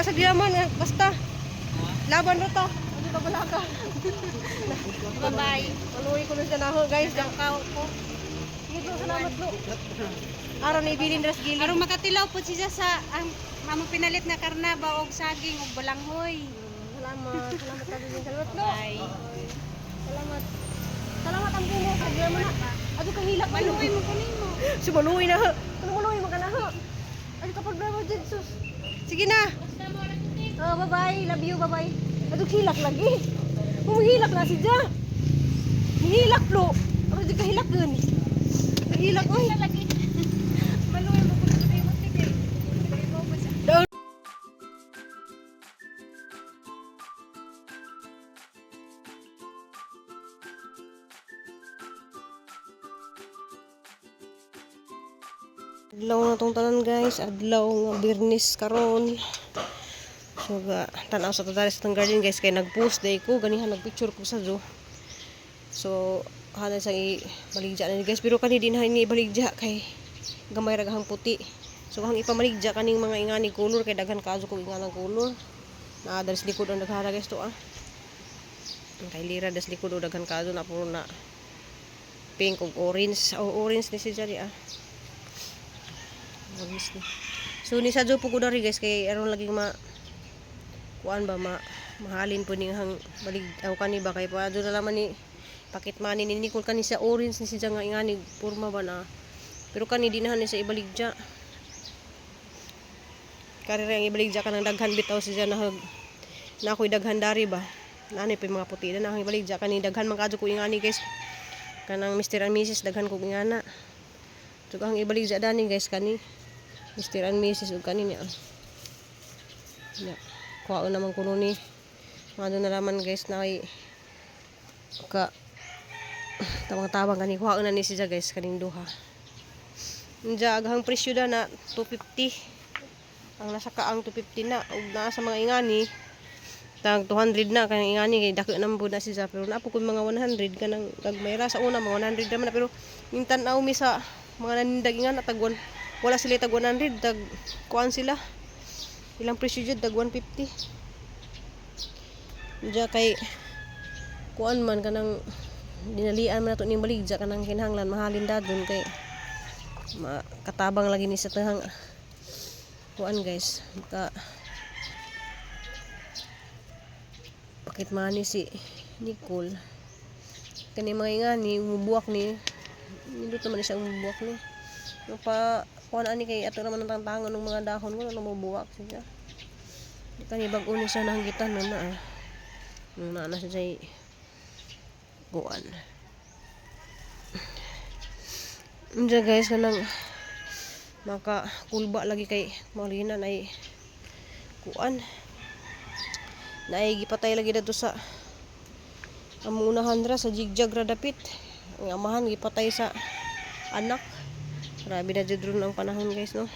Wala sa gilaman, eh, basta. Laban ra ta. Ano ka bala ka? Bye-bye. Maluwi ko na siya na ho, guys. Kaw ko. Sige, Lo, salamat, Lo. Aron na ibilin ras gilid. Aron makatilaw po siya sa ang among pinalit nga karnaba og saging og balanghoy. Salamat. Salamat kabilin. Salamat, Lo. Bye. Salamat. Salamat ang bumo. Kagyan mo na. Ado kang hilak. Maluoy mo kunin mo. Si maluwi na. Ano maluwi mo ka na ho? Ano ka problema dyan, sus? Sige na. Oh, bye-bye. Love you, bye-bye. Ado hilak lagi. Humihilak na si Ja. Hilak, Lo. Ano di ka hilak dun? Hilak, oy. Lagi. Maluoy mo kunin mo tigay. Mo ba sa Doon. Adlaw na tong tanan, guys, adlaw nga Biyernes karon. So ga tan-aw sa tadari sa tong garden, guys, kay nag-post day ko ganihan, nagpicture ko sa zoo. So hanan sang ibaligya na ni, guys, pero kani din ni ibaligya kay gamay ra gahang puti. So hang ipamaligya kaning mga ingani color kay daghan kaayo kog inganang color. Naa dali sa likod ang daghara, guys, to ah. Ang kay lira das likod o daghan kaayo na puro na pink ug orange. Oh, orange ni si Jari ah. Orange ni. So ni sa po ko dari, guys, kay aron lagi ma kuan ba ma mahalin po ning hang balig aw kani ba kay pa na laman ni pakit money ni Nicole kani sa orange ni siya nga ingani porma ba na. Pero kani di na ni sa ibaligya. Kari ra ang ibaligya kanang daghan bitaw siya na na ako'y daghan dari ba. Naanay pa yung mga puti na akong ibaligya kani daghan man kadto ko ingani, guys. Kanang Mr. and Mrs. daghan ko ingana. So ang ibaligya dani, guys, kani Mr. and Mrs. ug kani niya. Ya. Kuhaon naman kuno ni. Mga doon na laman, guys, na ay ka tabang-tabang kani kuhaon na ni siya, guys, kaning duha. Unja aghang presyo da na 250. Ang nasa kaang 250 na ug naa sa mga ingani tag 200 na kanang ingani kay dako naman pud na siya, pero naa po koy mga 100 kanang gagmay ra sa una, mga 100 naman na, pero ning tan-aw mi sa mga nanindag ingana tag one, wala sila tag 100, tag kuan sila ilang presyo jud tag 150. Diya kay kuan man kanang dinalian man nato ning baligya kanang kinahanglan mahalin dadon kay makatabang lagi ni sa tahang kuan, guys, maka pakit money si Nicole kani mga ingani umubuak ni nindot naman siya umubuak ni no pa kuan ani kay ato naman ang tangtangon ng mga dahon ko na umubuak siya. Kani bag-o ni siya nahanggitan no na ah. Nung naa na siya kuan. Unja, guys, kanang maka kulba lagi kay maulina ay kuan naay gipatay lagi dadto sa among unahan ra sa jigjag ra dapit. Ang amahan gipatay sa anak. Grabe na jud ron ang panahon, guys, no.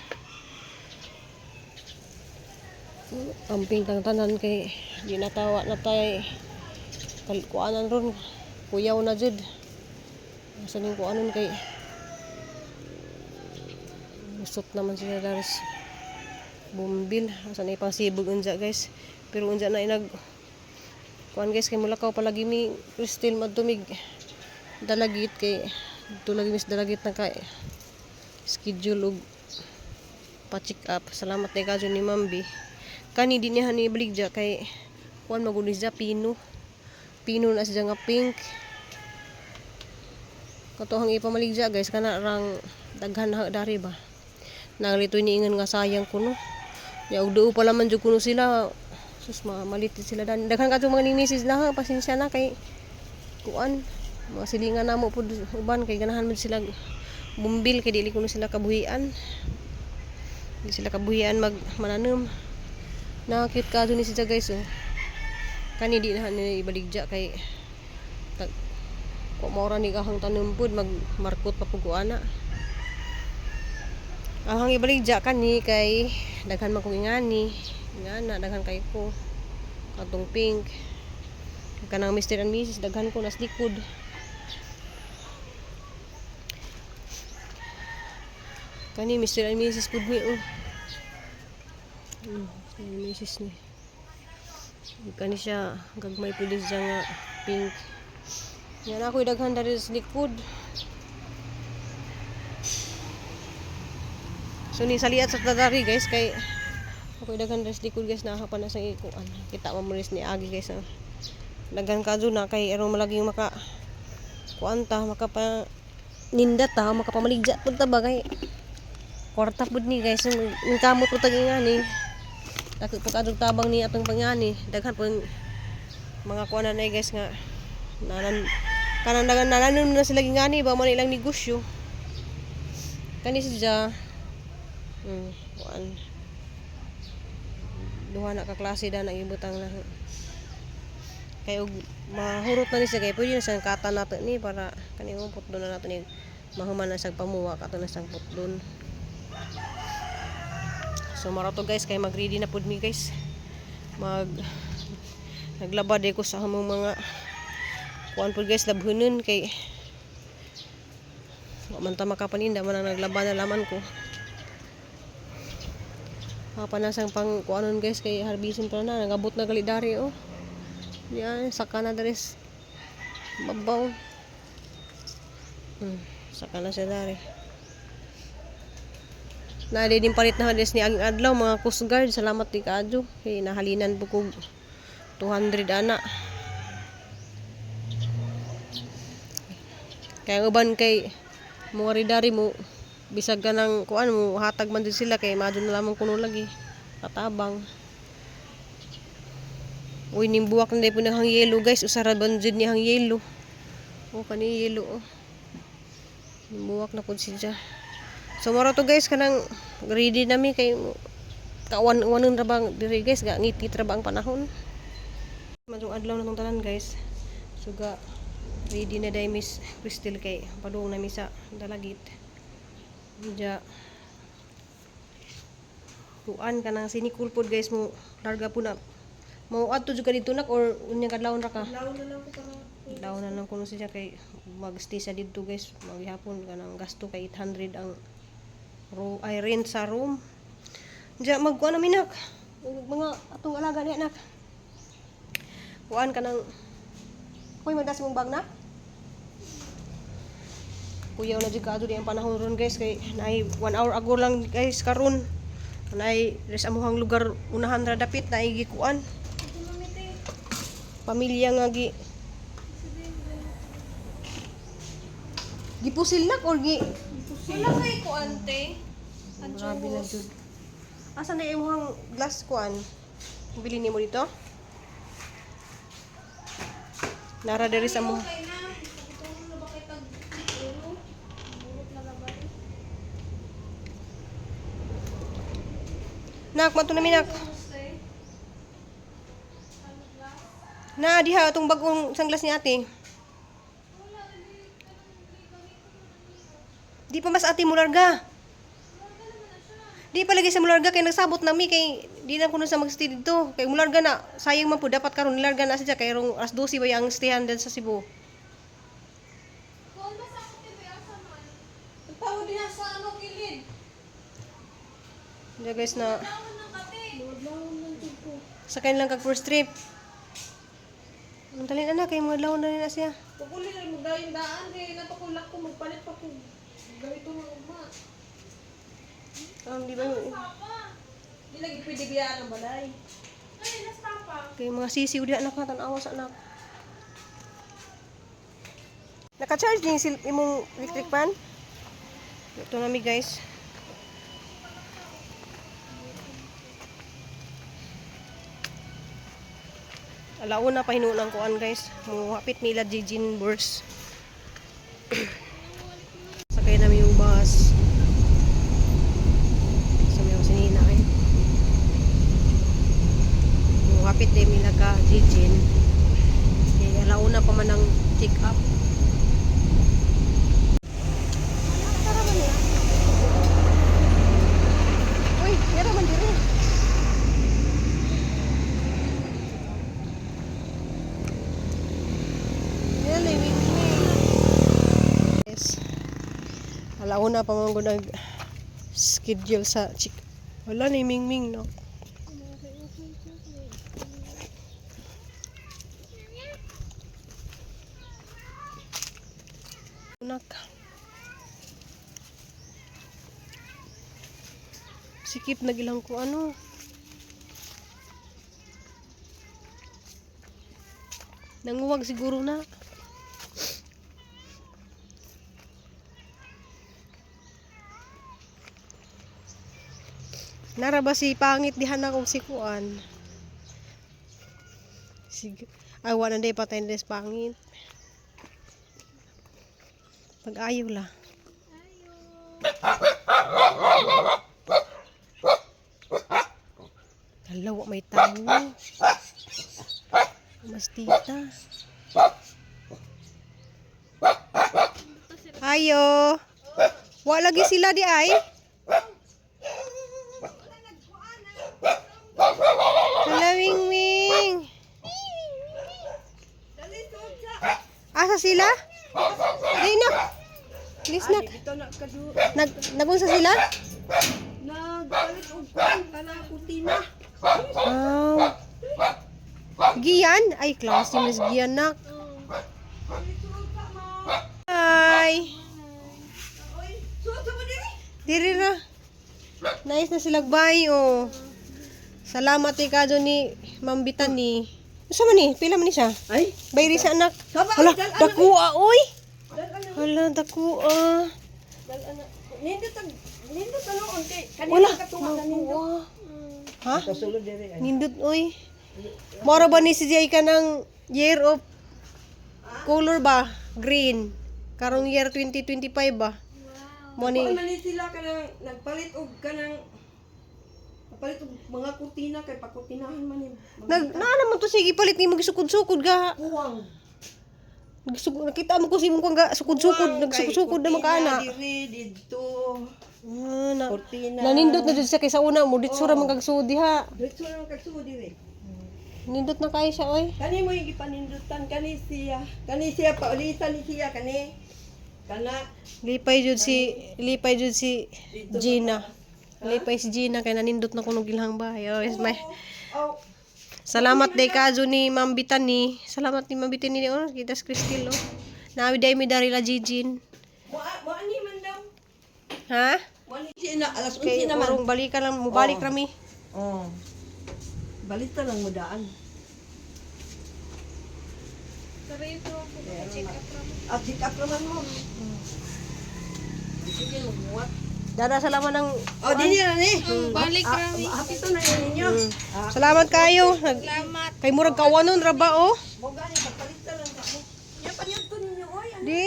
Amping tang tanan kay di natawa na tay kuanan ron, kuyaw na jud. Asa ning kuanon kay lusot naman sila daris bumbil. Asa na ipang sibog unja, guys, pero unja na inag kuan, guys, kay mulakaw palagi mi Christine madtumig Dalagit kay tulagi mis Dalagit na kay schedule og pa-check up. Salamat kay kadyo ni Mambi. Kani di niya ni baligya kay kuan magud siya pino. Pino na siya nga pink. Katohang ipamaligya, guys, kana rang daghan na dari ba. Naglitoy ni ingon nga sayang kuno. Ya og duo pa laman jud kuno sila. Sus ma malit sila dan. Daghan kadto mga ni misis na ha, pasensya na kay kuan mga silingan namo pud uban kay ganahan man sila bumbil kay dili kuno sila kabuhian. Di sila kabuhian mag mananom. Nakakit ka ni siya, guys, oh. Kani di na ni ibaligya kay tag ko maura ni kahang tanom pud magmarkot pa pud ko ana. Ang hang ibaligya kani kay daghan man kong ingani. Ingana daghan kay ko. Katong pink. Kanang Mr. and Mrs. daghan ko nas likod. Kani Mr. and Mrs. pud ni oh. Yung misis ni. Kani siya gagmay pud siya nga pink. Yan ako daghan dari sa likod. So ni saliat sa tadari guys, kay ako daghan dari sa likod guys, naa pa na sa ikuan. Kita mo ni agi guys. Ah. Daghan ka na kay aron malagi maka kuan ta, makapa ninda ta, makapamaligya pud ta ba, kay kwarta pud ni guys. Yung kamot pud tagi nga ni. Dako pud kadtong tabang ni atong pangani. Daghan pud mga kuan na guys nga nanan kanang dagan nananom na sila gingani ba man ilang negosyo. Kani siya kuan duha na ka klase da na ibutang na kay og mahurot na ni siya kay pwede na siyang kata nato ni para kani mo putdon na nato ni mahuman na siyang pamuwa kato na siyang putdon. So mara to guys, kay mag-ready na pud mi guys, mag naglaba ko sa among mga kuan pud guys, labhunon, kay wa man ta makapaninda man ang naglaba na laman ko. Mapanasang pang kuanon guys, kay harbisin pa na nagabot na gali dari oh. Yan saka na dari babaw. Saka na siya dari. Na din palit na hades ni aging adlaw mga Coast Guard. Salamat ni kaadyo kay nahalinan po kog 200 ana. Kaya ang uban kay mo dari mo bisag ka ng kuan mo hatag man din sila kay madyo na lamang kuno lagi katabang. Uy, nimbuwak na po ng hang yelo guys. Usara ban jud ni hang yelo. Oh, kani yelo oh. Nimbuwak na pud siya. So moro to guys, kanang ready na mi kay kawan-wanon ra bang diri guys, ga ngitit ra ba ang panahon. Madung adlaw na tong tanan guys. So ga ready na dai Miss Crystal kay padung na mi sa Dalagit. Diya kuan kanang sinikul pod guys, mo larga po na. Mo adto jud ka didto nak or unyang kadlawon ra ka? Laon na lang ko para Daw na lang kuno siya kay magstay sa didto guys, maghapon kanang gasto kay 800 ang ro ay rent sa room. Diya magkuan na minak. Mga atong alaga niya nak. Kuan kanang. Hoy, magdas mong bag na. Kuyaw na jud kaadto di ang panahon ron guys, kay naay 1 hour ago lang guys karon. Naay res amuhang lugar unahan ra dapit naay gikuan. Pamilya nga gi gipusil nak or gi Wala kay ko ante. Grabe na jud. Asa na imong glass kuan? Bili nimo dito? Nara diri sa mo. Okay na. Itong na ba kay tag ulo? Burot na ba? Nak, mato na minak. Na diha atong bagong sunglass ni ate. Di pa mas ate mularga. Di pa lagi sa mularga kay nagsabot nami kay di na kuno sa magstay dito. Kay mularga na sayang man po, dapat karon nilarga na siya kay rong alas 12 ba yang stayhan dyan sa Cebu. Kung ba sa ako tibi asa man? Tao diha sa ano kilid. Diya guys na Laon ng kate. Laon ng tubo. sakay lang kag first trip. Ang talin anak kay mga laon na rin na siya. Paguli na mo dayon daan kay napakulak ko magpalit pa ko. Ganito nga ugma. Di ba Di lagi pwede biyaan ang balay. Ay, nas papa. Kay mga sisiw diha anak, tan-awa sa anak. Naka-charge din sil imong electric fan? Ito nami guys. Alauna pa hinuon ang kuan guys. Muhapit nila Jijin Burs. Sakay namin yung bus. Sa may sinina eh. Muhapit din nila ka Jijin. Eh, alauna pa man ang check up. Tara man eh. Uy, meron man diri. Really, yes. Alauna pa man ko nag schedule sa chick. Wala ni Mingming no. Sikip na gilang ko ano. Nanguwag siguro na. Nara ba si pangit dihan na kung sikuan? Sig ay, wala na patay na sa pangit. Pag-ayaw la. Hala, wa may tao. Mas tita. Ayo. Wa lagi sila di ay. Hala, Wing Wing. Asa sila? Di na. Please nak. Ito na kadu. Nag nagunsa sila? Nagpalit og kuan kana kurtina. Ah. Gian? Ay, klase mas Gian nak. Hi. Suot sa mo diri. Diri na. Nice na sila bay oh. Salamat kay kadyo ni Ma'am Bitani. Unsa man ni? Pila man ni siya? Ay, Bayri sa anak. Saba, Hala, dal- ano dakuha oy. dal ana, Hala, dakuha. Dal ana. Nindot ang nindot ano unti. Wala. Kanina katuwa na nindot. Nakuha. Ha? Kasulod diri. Nindot oy. Mora ba ni si Jay ka ng year of color ba? Green. Karong year 2025 ba? Mo ni Kuan man ni sila kanang nagpalit og kanang nagpalit og mga kurtina kay pakurtinahan man ni. Nag naa naman to sige palit ni magsukod-sukod ga. Kuwang. Nagsukod nakita mo ko si mong kuwang ga sukod-sukod nagsukod-sukod na makana. Diri didto. Ah, na, Kurtina. nanindot na jud siya kay sa una mo ditsura man kag sudi ha. Diretso na kagsuod diri. Nindot na kayo siya oy. Kani mo yung gipanindutan kani siya. Kani siya paulitan ni siya kani. Kana Lipay jud si Gina. Lipay si Gina kay nanindot na kuno gilhang bahay. Oh, is my oh. Salamat day kajo ni Ma'am Bitani. Salamat ni Ma'am Bitani oh, kita sa Cristil oh. Nawi day mi dari la Jijin. Mo mo ani man daw. Ha? Mo ani siya na alas 11 Kay naman. urong balikan lang mubalik Oo. rami. Oh. Balita lang mo daan. Check up ra. At check up naman mo. Sige, magbuhat. Dada salamat ng Oh, dini na ni. Balik ra mi. Happy to na yun ninyo. Ah, Salamat kayo. Nag, Salamat. kay murag kawanon ra ba oh? mo gani pagpalita lang sa mo. Ya panyud to ninyo oy. Ano? Di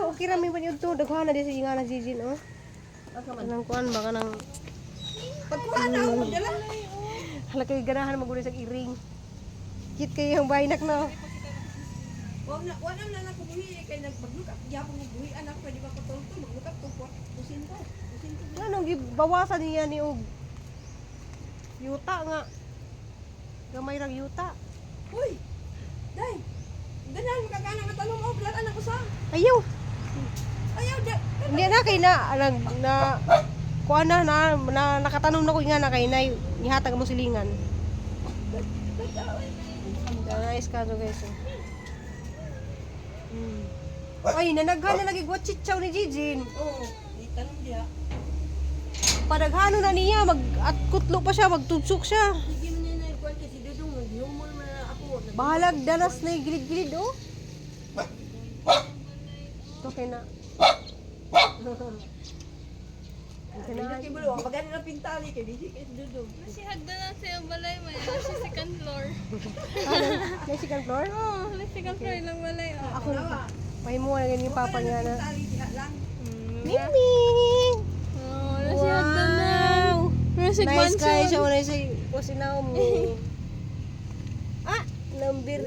okay ra mi panyud to. Daghan na di sa ingana Jijin oh. Asa man? Kanang kuan ba kanang Pagkuha na ako dala. hala kay ganahan maguli sa iring. Cute kayo yung baynak no. Wa na na ko buhi eh, kay nagmaglukap gyapon mo buhi anak pwede ba ko tulto maglukap to ko. Kusinto. Kusinto. Anong gibawasan niya ni og yuta nga. Gamay rang yuta. Uy. Day. Ganahan makagana nga tanong og dala na ko sa. Ayaw. Ayaw da. Hindi na kay na nag na kuan na, na, na nakatanom na ko nga na kay nay nihatag mo silingan. Nice ka to guys. Oh. Ay, nanaghan na lagi gwachitchaw ni Jijin. Oh, di tanong diha. Padaghano na niya, mag at kutlo pa siya, magtutsok siya. Sige man niya na kuan kay si Dudong naghumol man na ako. Bahalag dalas na yung gilid-gilid, oh. Okay na. Okay na. Hindi kay bulo, pagani na pintali kay di kay si Dudong. Si hagdanan sa iyong balay man. Siya second floor. May second floor? Oh, may second floor lang balay. Oh. Ako na. Pahimuha na ganyan yung papa niya na. Pintali diha lang. Ming-ming! Oh, wala siya hagdanan. Wow! Wala siya Nice kayo siya. mansion. Wala siya. Kusinaw mo. Ah! Number.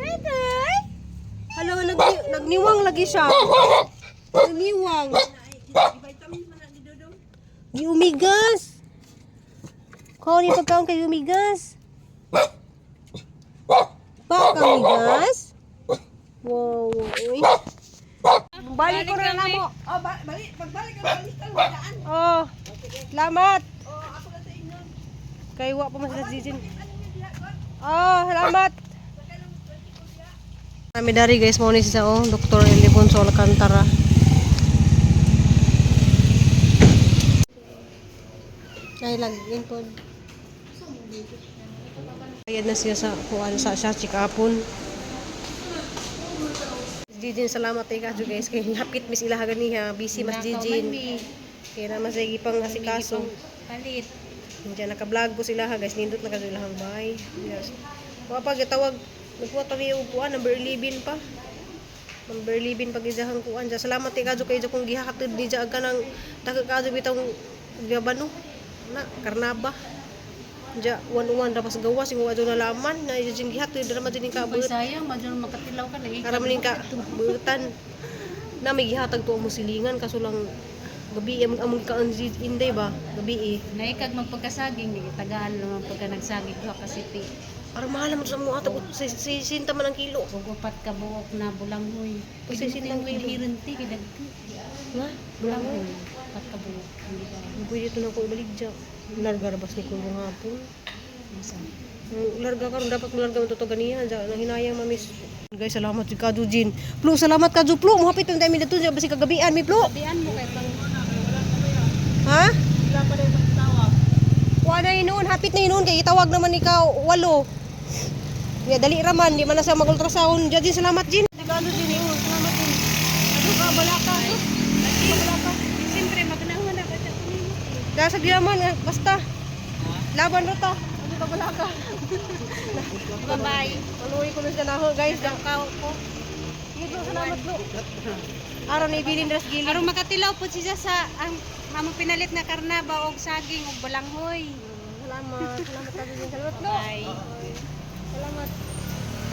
Hala, nagniwang lagi siya. Nagniwang. Vitamin man na ni Dudong. Di umigas. Kau ni pagkaon kay umigas. Pa ka umigas? Wow, uy. Balik ko na lang mo. Oh, balik pagbalik ang balita lang daan. Oh. Salamat. Oh, ako na sa inyo. Kay wa pa man sila Jijin. Ano niya diha kon? Oh, salamat. Kami dari guys, mo ni siya oh, Dr. Ildefonso Alcantara. Ay lag pod. Bayad na siya sa kuan sa siya chikapon. Jijin, salamat kay kadyo guys kay hapit mis ilaha ganiha busy mas Jijin. Kaya na mas pang asikaso. Palit. Diyan naka-vlog ko sila ha guys, nindot na kadyo ilahang bahay. Yes. Wa pa gitawag nagkuha ta mi og kuan number 11 pa. Number 11 pag idahang kuan. Diyan, salamat kay kadyo kay kung gihatid di dyan kanang taga kadyo bitong gabano na karnaba. Diyan 1-1 ra pas gawas yung adto nalaman na diyan gihatid dara man din ka Uy, sayang madyo makatilaw ka na eh. Para man ka buutan na may gihatag to mo silingan kaso lang gabi among among kaon inday ba gabi eh. Naikag magpagkasaging ni tagaan naman pagka nagsaging duha ka city. Para mahal naman sa mga ato si si sinta man ang kilo. Ug upat ka buok na bulanghoy. Kasi sintang kilo. Hirinti kay dagko. Nga, Bulanghoy. Upat ka buok. Hindi ba? pwede ito na ko ibalik dyan. Larga rabas ni Kulong hapon. Masa. Larga karon dapat malarga mo to ganihan dyan. Nanghinayang mamis. Guys, salamat si Kaju Jin. Plo, salamat Kaju Plo. Muhapit ang dami dito dyan basi kagabian mi Plo. Sabihan mo kay pang Ha? Wala na inuun, hapit na inuun kay itawag naman ikaw walo. Ya dali raman, di man na siya mag-ultrasound. Diyan Jin, salamat Jin. Tagalog Jin, oh, salamat Jin. Ano ka balaka? Balaka. Siyempre magnahon na ka sa kunin. Dasag yaman, eh, basta. Laban ra ta. Ano ka balaka? Bye-bye. Maluwi ko na siya na guys. Kaw ko. Sige, Lo, salamat Lo. Aron na ibilin ras gilid. Aron makatilaw po siya sa ang among pinalit na karnaba og saging og balanghoy. Salamat, salamat Kaju Jin. Salamat Lo. Bye. Salamat.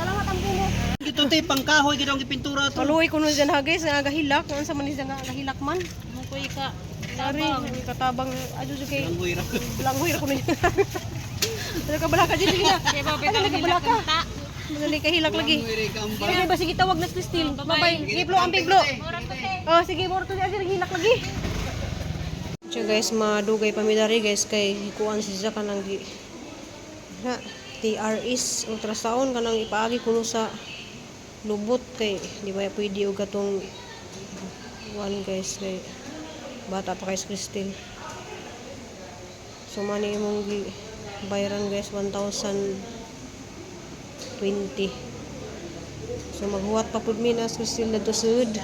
Salamat ang mo. Dito tay pangkahoy gid ang gipintura to. Maluwi ko na siya na guys, nagahilak. Ano sa man siya nagahilak man? Mo ko ika. Ari, katabang adyo jud kay Langgoy ra. langhoy ra ko na. Ano ka balaka jud sige na. Kay ba Ano ka balaka? Madali ka hilak lagi. Langgoy ra ka ambal. Sige ba sige tawag na si Steel. Bye-bye. Sige plo amping plo. Oh sige moro to siya hilak lagi. So guys, madugay pa mi dari guys kay kuan si siya kanang gi na TRS ultrasound kanang ipaagi kuno sa lubot kay di ba pwede og katong one guys kay bata pa kay si Christine. So mani imong gi bayaran guys 1,020. So maghuwat pa pud mi na sa Christine dadto sud.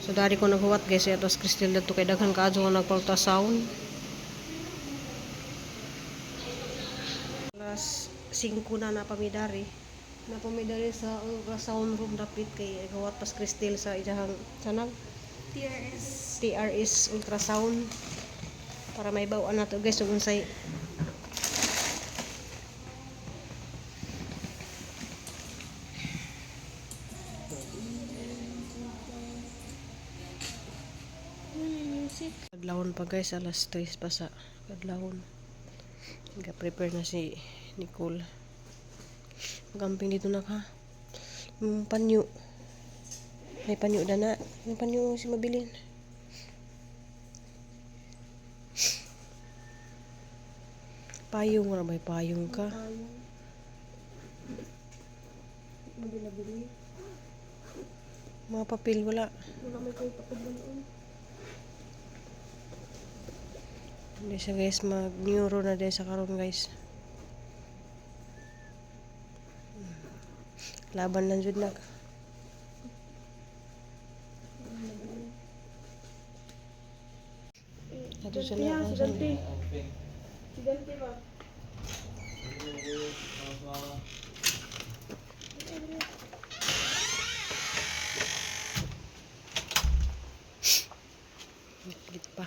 So dari ko naghuwat guys ato sa Christine dadto kay daghan kaadto nga nagpa-ultrasound. Alas 5 na napamidari. Napamidari sa ultrasound room dapit kay gawat pas Christine sa iyahang sanag TRS. TRS ultrasound para may bawaan nato guys ug unsay Music. Kadlawon pa guys, alas 3 pa sa kadlawon. Ga-prepare na si Nicole. Magamping dito na ka. Yung panyo. May panyo na na. Yung panyo si mabilin. Payong ra may payong ka. Mga papel wala. Wala may koy papel noon. Hindi siya guys, mag neuro na din sa karon guys. Laban lang jud na. Ato siya na. Si Dante. Si Dante ba? Git pa.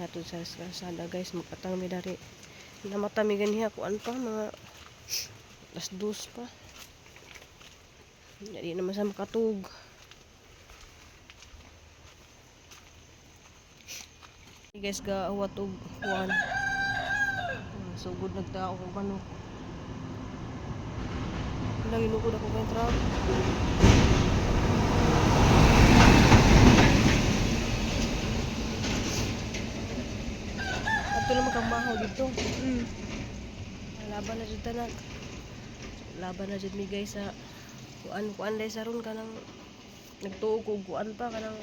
Ato sa kalsada guys, magpatang mi dari. Namata mi ganiha kuan pa mga 2:00 pa. Hindi naman sa makatug. Hey guys, gaawat og kuan. Sugod nagtao kog manok. Lagi lukod ako kay truck. Ato lang magkamahaw dito. Laban na jud tanan. Laban na jud mi guys sa kuan kuan day sa ron kanang Nagtuo ko og kuan pa kanang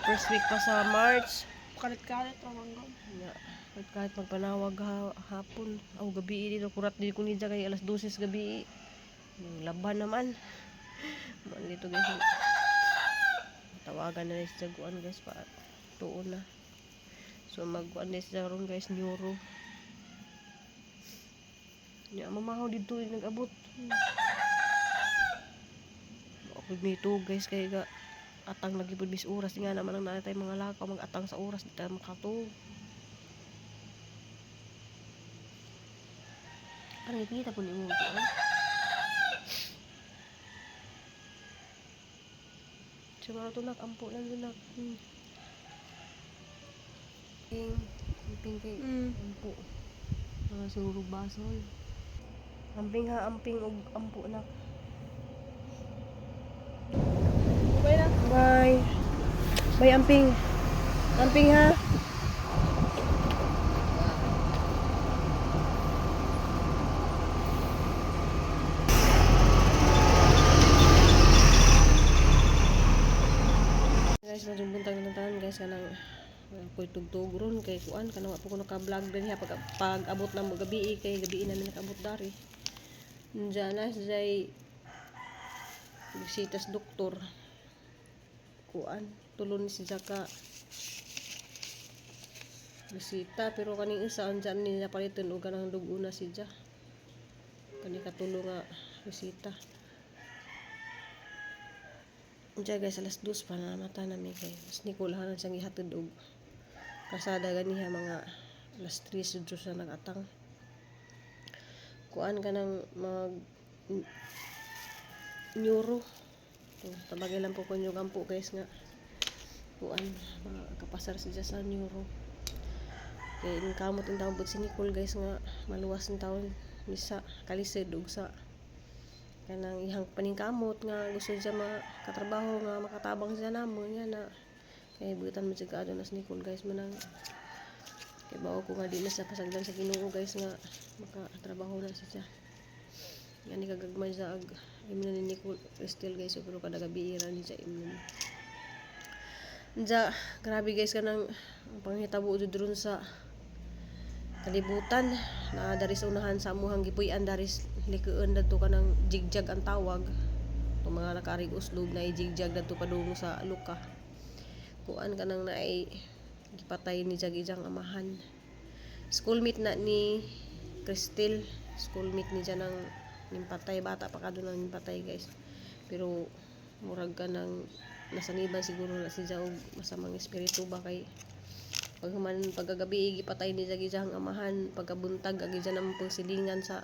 first week pa sa March. Kalit-kalit ra man gud. Nya, kahit kahit magpanawag ha, hapon aw gabi dito kurat dito ko niya kay alas 12 sa gabi. Nang laban naman. Man dito guys. Tawagan na siya kuan guys pa tuon na. So magkuan na siya ron guys neuro. Nya mamahaw dito yung nag-abot. Ako nito guys kay ga atang lagi pud mis oras nga naman ang naa tay mga lakaw mag-atang sa oras di tayo makatug. Parang ipita po ni mo ito. Eh? Siguro ito nak, ampo lang doon nak. Ping, amping kay ampo. Mga siguro basol. Amping ha, amping og ampo nak. Bye na. Bye. Bye amping. Amping ha. Guys, medyo buntag na tanan guys kanang ako'y tugtog ron kay kuan kanang wa po ko naka-vlog din ha pag pag abot na mo gabi kay gabi namin nakaabot dari. Diyan na siya bisita sa doktor kuan tulon ni si Jaka bisita pero kaning isa andyan niya paliton og kanang dugo na si Ja kani katulo nga bisita. Diya guys, alas 2 pa na mata na mi kay mas Nicole hanan siyang gihatod og kasada ganiha mga alas 3 jud siya nagatang kuan ka ng mag neuro. So, tabagay lang po ko yung ampo guys nga kuan makapasar siya sa neuro kay kamot ang taon si Nicole guys nga maluwas ang taon misa kalisod og sa kanang ihang paningkamot nga gusto siya makatrabaho nga makatabang siya namo nga na kay butan mo siya kaadto na si Nicole guys manang kay bawo ko nga di na sa pasagdan sa Ginoo guys nga makatrabaho na siya nga ni kagagmay sa ag imo na ni Nicole Cristel guys so, pero kada gabi ra ni siya imo. Nja, grabe guys kanang ang panghitabo jud ron sa kalibutan na dari sa unahan sa amuhang gipuy-an dari likuon dadto kanang jigjag ang tawag itong mga nakarig uslob na jigjag dadto padung sa Luka kuan kanang naay gipatay ni Jag ijang amahan. Schoolmate na ni Cristel, schoolmate ni dyan ang nimpatay, bata pa ka doon ang nimpatay guys, pero murag ka ng nasaniban siguro na si og masamang espiritu ba kay paghuman pagkagabi gipatay ni Jag ijang amahan, pagkabuntag agi dyan ang pagsilingan sa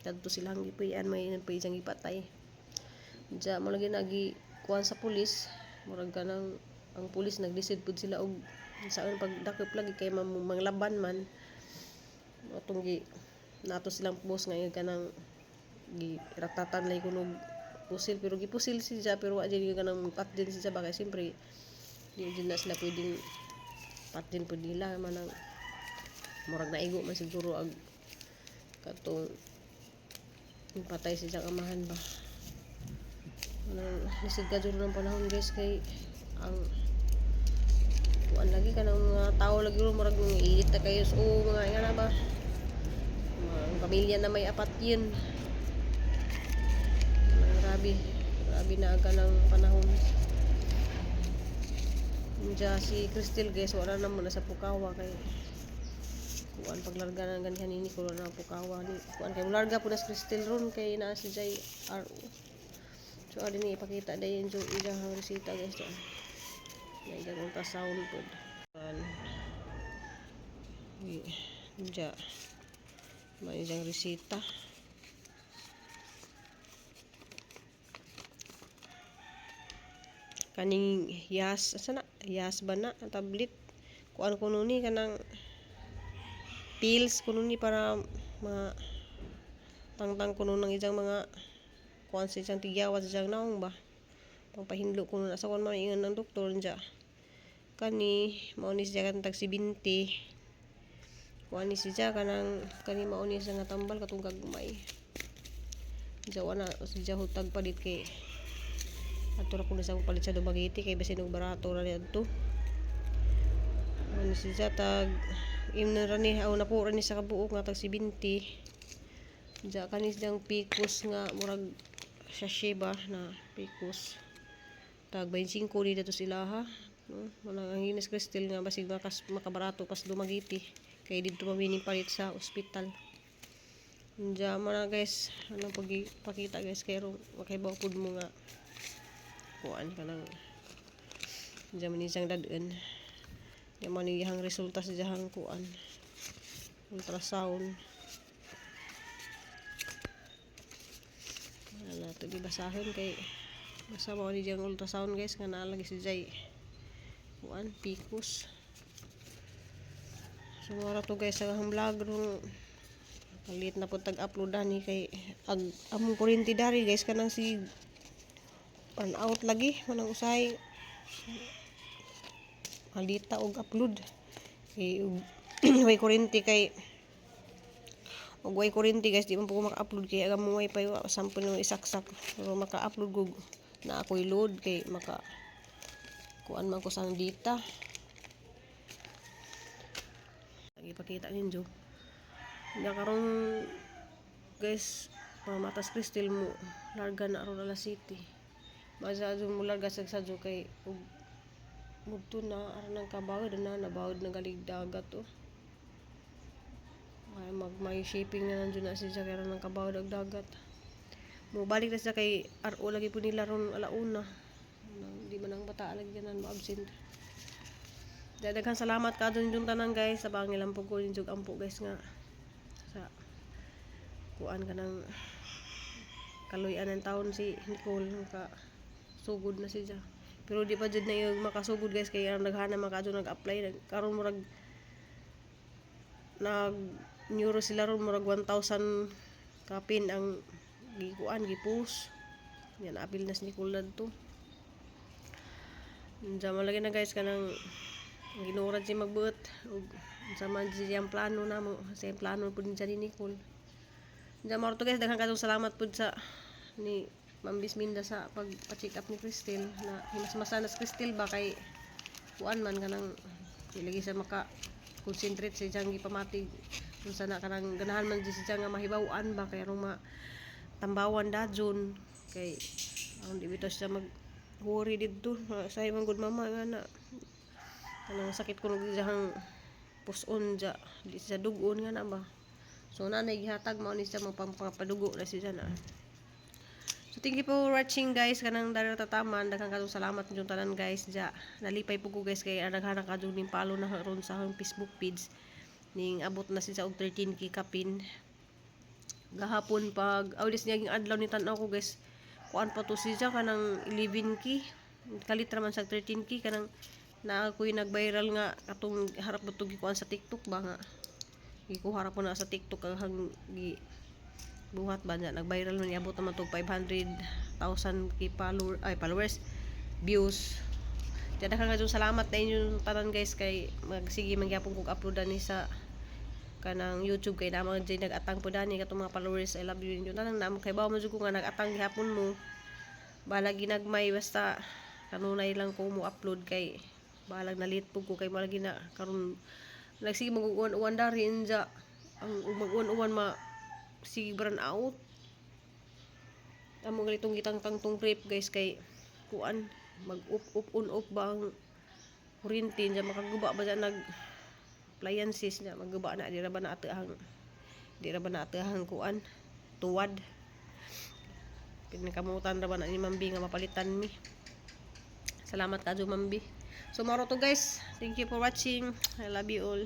kadto silang gipuy-an may nagpuy ijang gipatay. Diya mo lagi nagi kuan sa pulis, murag ka ng ang pulis nagdecide pud sila og saan pagdakop lagi kay manglaban man atong gi nato silang boss nga kanang gi ratatan lay kunog pusil pero gipusil siya pero wa jud kanang patdin siya ba kay siyempre di jud na sila pwedeng patdin pud nila man ang murag naigo man siguro ag katong patay siya amahan ba. Anong lisod ka ng panahon guys kay ang kuan lagi ka ng mga tao lagi ro murag init na kayo so mga nga na ba mga ang pamilya na may apat yun. Mga grabe grabe na aga ng panahon. Diya si Cristel guys wala na muna sa Pukawa kay kuan paglarga na ganihan ini ko na Pukawa ni kuan kay mularga po na si Cristel ron kay naa si Jay RO. So adi ni ipakita dayon yung iyang resita guys to. Na iyang ultrasound pod. An. Diya. May iyang resita. Kaning yas asa na? Yas ba na ang tablet? Kuan kuno ni kanang pills kuno ni para ma tangtang kuno ng iyang mga kuan sa isang tigyawat sa isang naong ba pangpahinlo kuno na sa kuan man ingon ng doktor niya kani mao ni siya kan tag 70 kuan ni siya kanang kani mao ni siya nga tambal katong gagmay siya wala siya hutag palit kay at Ato ra kuno sa palit sa Dumaguete kay basin og barato ra didto. Ano siya tag imnon ra ni aw napo ra ni sa kabuok nga tag 70. Diya kani siyang PCOS nga murag sachet ba na PCOS. Tag 25 ni dito sila ha. No? Wala ang Ines Crystal nga basig makabarato pas Dumaguete kay didto pa mining palit sa ospital. Diya mo na, guys, anong pagpakita, guys, kay ro makaibaw pud mo nga kuan ka nang diya man ni siyang dad-on. Diya man ni iyang resulta sa iyang kuan ultrasound. Wala to gibasahon kay basta mao ni diyang ultrasound, guys, nga naa lagi si Jay kuan PCOS. So mao to, guys, ang vlog rong kalit na po tag-upload ani kay ag among kuryente dari, guys, kanang si run out lagi manang usahay malita og upload kay og way kuryente, kay og way kuryente, guys, di man po ko maka-upload kay aga mo wifi wa sampol nang isaksak, pero maka-upload ko na ako'y load kay maka kuan man ko sang data. Ipakita ninyo na karong, guys, pamatas Crystal mo larga na aron ala city. Masadyo mo larga sa sadyo kay ug mudto na aron ang kabawod na nabawod na galig dagat oh. Ay mag may shipping na nandiyon na siya kay aron ang kabawod og dagat. Mo balik na siya kay RO lagi po nila ron alauna. Nang di man ang bata lagi ganan mo-absent. Daghan salamat ka ninyong tanan, guys, sa pangilang po ko ninyong ampo, guys, nga sa kuan ka ng kaluyan ng taon si Nicole maka sugod na siya, pero di pa jud na yung makasugod, guys, kay ang naghana man kadto nag-apply. Karon murag nag neuro sila ron, murag 1,000 kapin ang gikuan gipus yan. Apil na si Nicole dadto. Unsa man lagi na, guys, kanang ginuurad siya magbuot ug unsa man siyang plano namo sa plano pud niya ni Nicole. Unsa mao to, guys, daghan kadtong salamat pud sa ni Ma'am Bisminda sa pagpa-check up ni Cristel na himasmasan na si Cristel ba kay kuan man kanang di lagi siya maka concentrate sa iyang gipamatig unsa na kanang ganahan man di siya nga mahibaw-an ba kay aron ma tambawan dajon kay aron di bitaw siya mag worry didto. Say man gud mama nga na kanang sakit kuno iyang puson ja di siya dugon nga na ba. So nanay gihatag mao ni siya magpampadugo na siya na. So thank you for watching, guys, kanang dari tataman. Daghang kadtong salamat ninyong tanan, guys, ja. Nalipay po ko, guys, kay ang daghan kadto ning follow na ron sa akong Facebook page ning abot na siya og 13K kapin gahapon. Pag awlis niya ging adlaw ni tan-aw ko, guys, kuan pa to siya kanang 11K. Kalit ra man sa 13K kanang na ako'y nag-viral nga atong harap mo to gikuan sa TikTok ba nga gikuha ra po na sa TikTok ang gi buhat ba niya nag-viral man, niabot naman to 500,000 k follower, ay followers, views. Kaya daghang kayong salamat na inyong tanan, guys, kay magsige man gyapon kog upload ani sa kanang YouTube kay naman jay nag-atang po dani katong mga followers. I love you ninyo tanan na kay bawo man jud ko nga nag-atang gihapon mo balag ginagmay, basta kanunay lang ko mo upload kay balag nalit po ko kay malagi na karon nagsige mag-uwan-uwan dari inja ang mag-uwan-uwan ma sige brown out amo ganitong gitangtang tong grape, guys, kay kuan mag up up on up ba ang kuryente niya makaguba ba dyan nag appliances niya maguba na di ra ba na atahang kuan tuwad. Pinakamutan ra ba na ni Mambi nga mapalitan mi. Salamat kadyo, Mambi. So maro to, guys, thank you for watching. I love you all.